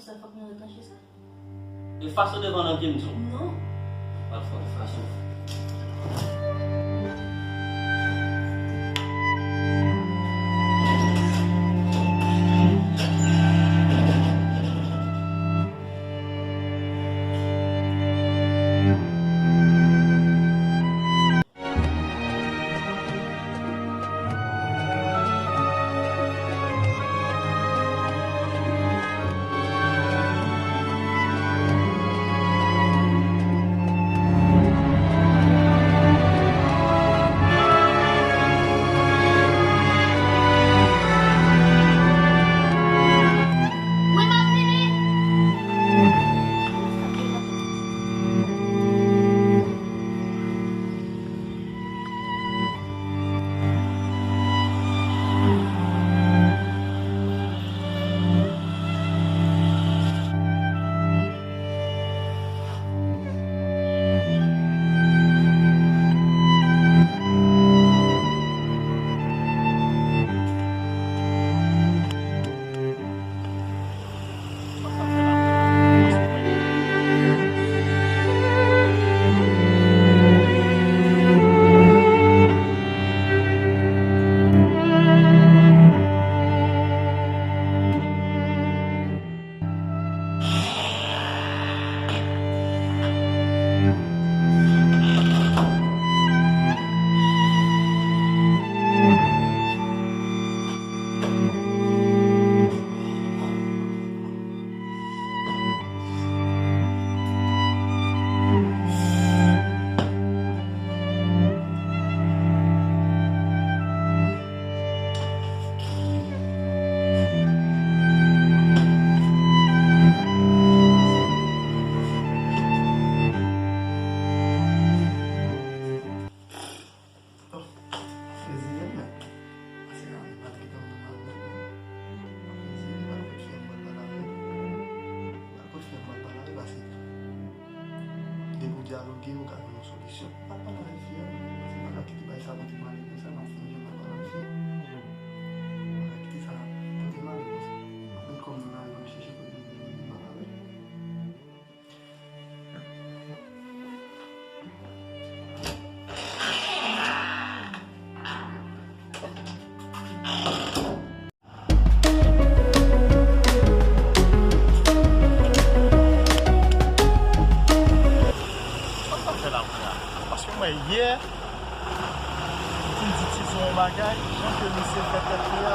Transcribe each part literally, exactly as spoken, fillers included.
Sa fòk nou retranche sa. Efase w devan nan pye m di w. Non. Pral fè w efase w. Oh, sezi, men. Pase la, mwen pa t gentan pran mal, men. Sezi, mwen pa t fè mwen mal avè. Mwen pa t fè mwen mal avè, pase. Depi w dyaloge, ou ka jwenn yon solisyon. Pa pale avèk fi a, non. Pase m pa ka kite bagay sa pote m ale konsa, m ap fè yon jan m ap pale avèk fi a. M pa ka kite sa pote m ale konsa. M ap vin kòm mwen ale, m ap chèche kote m vin pale avè l. Sa m t ap fè la, frè? Paske mwen, yè, m te di Tizon yon bagay, jan ke misye fè tèt li a,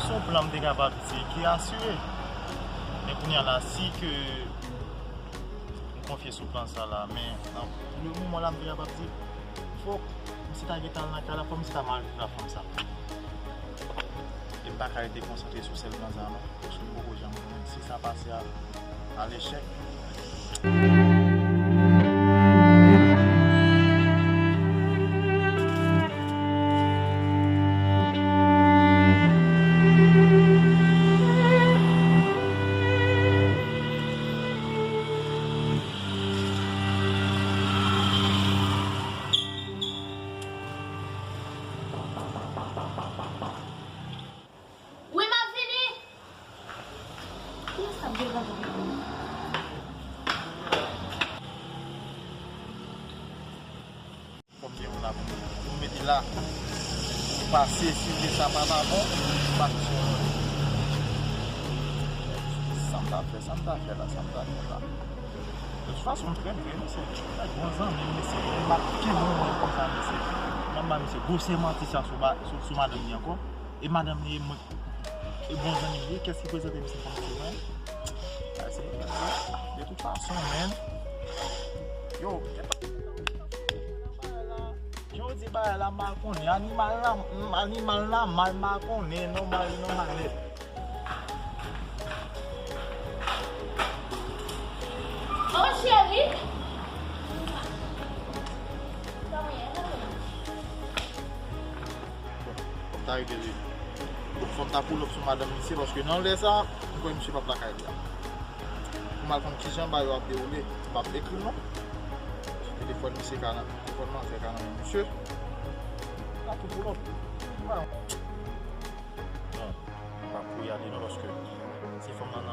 se yon plan m te kapab di ki asire. Men kounye a la, si ke m konfye sou plan sa la, men nan, pou le moman la, m te kapab di, fòk misye ta gentan al nan kay la, fòk misye ta mal viv la fanm sa. E m pa ka rete konsantre sou sèl plan sa non, paske m poko janm konnen si sa pase a, a lechèk. Wi, m ap vini. Kiyès k ap devan mwen? Fòk gen moun ap pou mete la. Pou pase, si te sa pa, pa bon, pa sou. Sa m ta fè, sa m ta fè la, sa m ta fè la. De tout fason, m trè vre, mesye. Sa bon zanmi m, mesye. M pa t kenbe yon moun konsa, mesye. Manman, mesye, gwosè manti sa sou ba-, sou, sou madanm li ankò. E madanm li, e mwen, e bon zanmi m li, kès ki prezante misye kòm ti mwen? Sa se, de tout fason, men. Yo, jan w di bagay la, m pa konnen. Animal la, animal la, mal m pa konnen. Nòmal, nòmal nèt. Oh, cheri! Fò m ta rete li. Fò m ta pull up sou madanm misye, paske nan lè sa, m kwè misye p ap lakay li a. Pou m al konn kijan bagay yo ap dewoule, m p ap ekri l non. Telefòn misye ka nan, telefòn manzè ka nan men misye. M ta tou pull up. Non, m p ap pouyade non, paske se fanm nan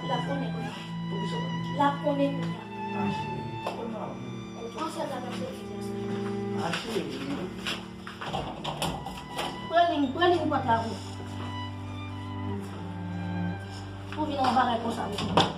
ap, l ap konnen kounye a. Poukisa w pa di? L ap konnen kounye a. Ah, cheri, ou konn madanm ou. Konsèy la, m ap cheri. Ah, cheri. Pran liy, pran liy pòt la pou. Pou vin yon bagay konsa pou.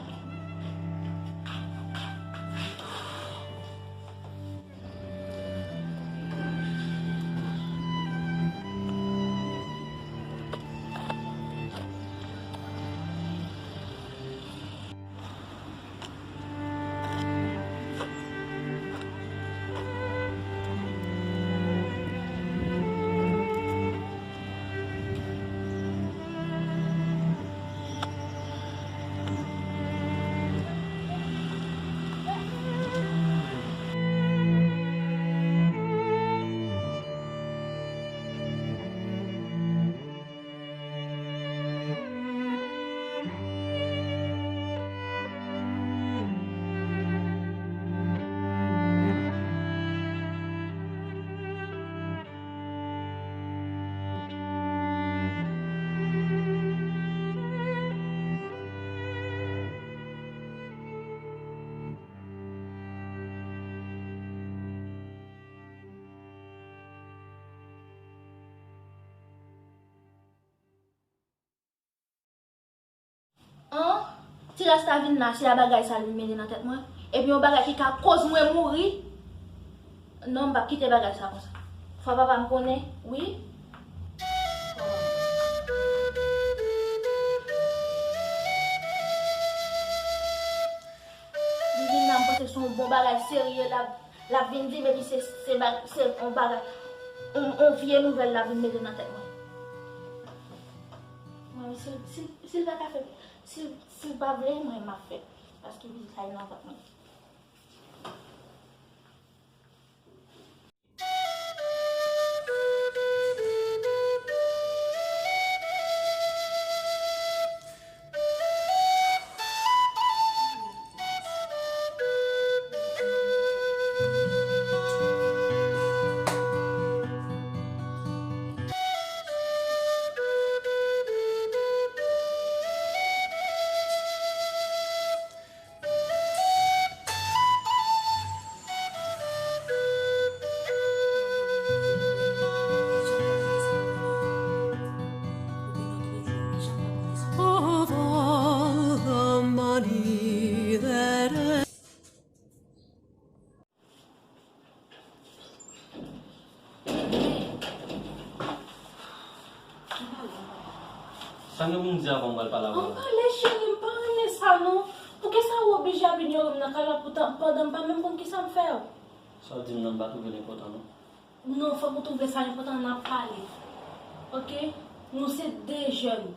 Si rasta vin la, se a bagay sa l vin mete nan tèt mwen. Epi yon bagay ki ka koz mwen mouri. Non, m p ap kite bagay sa konsa. Fò papa m konnen, wi. Li vin la, m panse se yon bon bagay serye l ap, l ap vin di m, epi se, se, ba- se yon bagay, yon, yon vye nouvèl l ap vin mete nan tèt mwen. Mwen, si, si, si l pa ka fè, si, si l pa vle, mwen, m ap fè. Paske pitit la nan vant mwen. Sa gen pou m di avan m pral pale avè w la? Ann pale, cheri, m pa renmen sa, non. Poukisa ou oblije ap inyore m nan kay la poutan, pandan m pa menm konn kisa m fè yo? Sa w di m nan, m pa twouve l enpòtan, non. Non, fòk ou twouve sa enpòtan, n ap pale. Oke? Nou se de jèn.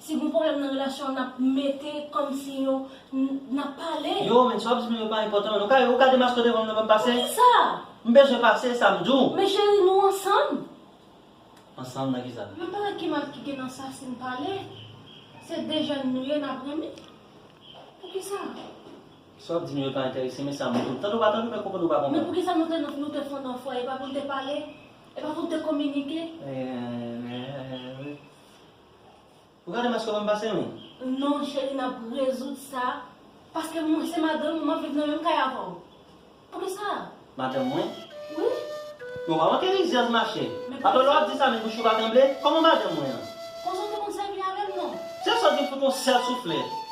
Si gon pwoblèm nan relasyon an, n ap mete kòmsi yo, n, n ap pale. Yo, men, sa w ap di m yo pa enpòtan, non. Ou ka, ou ka demaske w devan m nan, ban m pase? Poukisa? M bezwen pase, sa m di w. Men cheri, nou ansanm. Ansanm nan kisa? Men pa wè ki mal ki gen nan sa si n pale. Se de jèn nou ye, n ap renmen. Poukisa? Sa w ap di m yo pa enterese, men sa m di w. Tande w pa tande, men konprann ou pa konprann. Men poukisa nou te, nou te fè nan fwa, e pa pou n te pale, e pa pou n te kominike? Ou gade maske ban m pase, non? Non, cheri, n ap rezoud sa. Paske mwen se madanm ou, m ap viv nan menm kay avè w. Poukisa? Madanm mwen? Wi. Bon, pa manke rizyèz, machè. Atò lè w ap di sa, men bouch ou pa tranble? Kòman madanm mwen an? Konsa w te konn sèvi avè m, non? Se sa w di m fout yon sèl souflèt.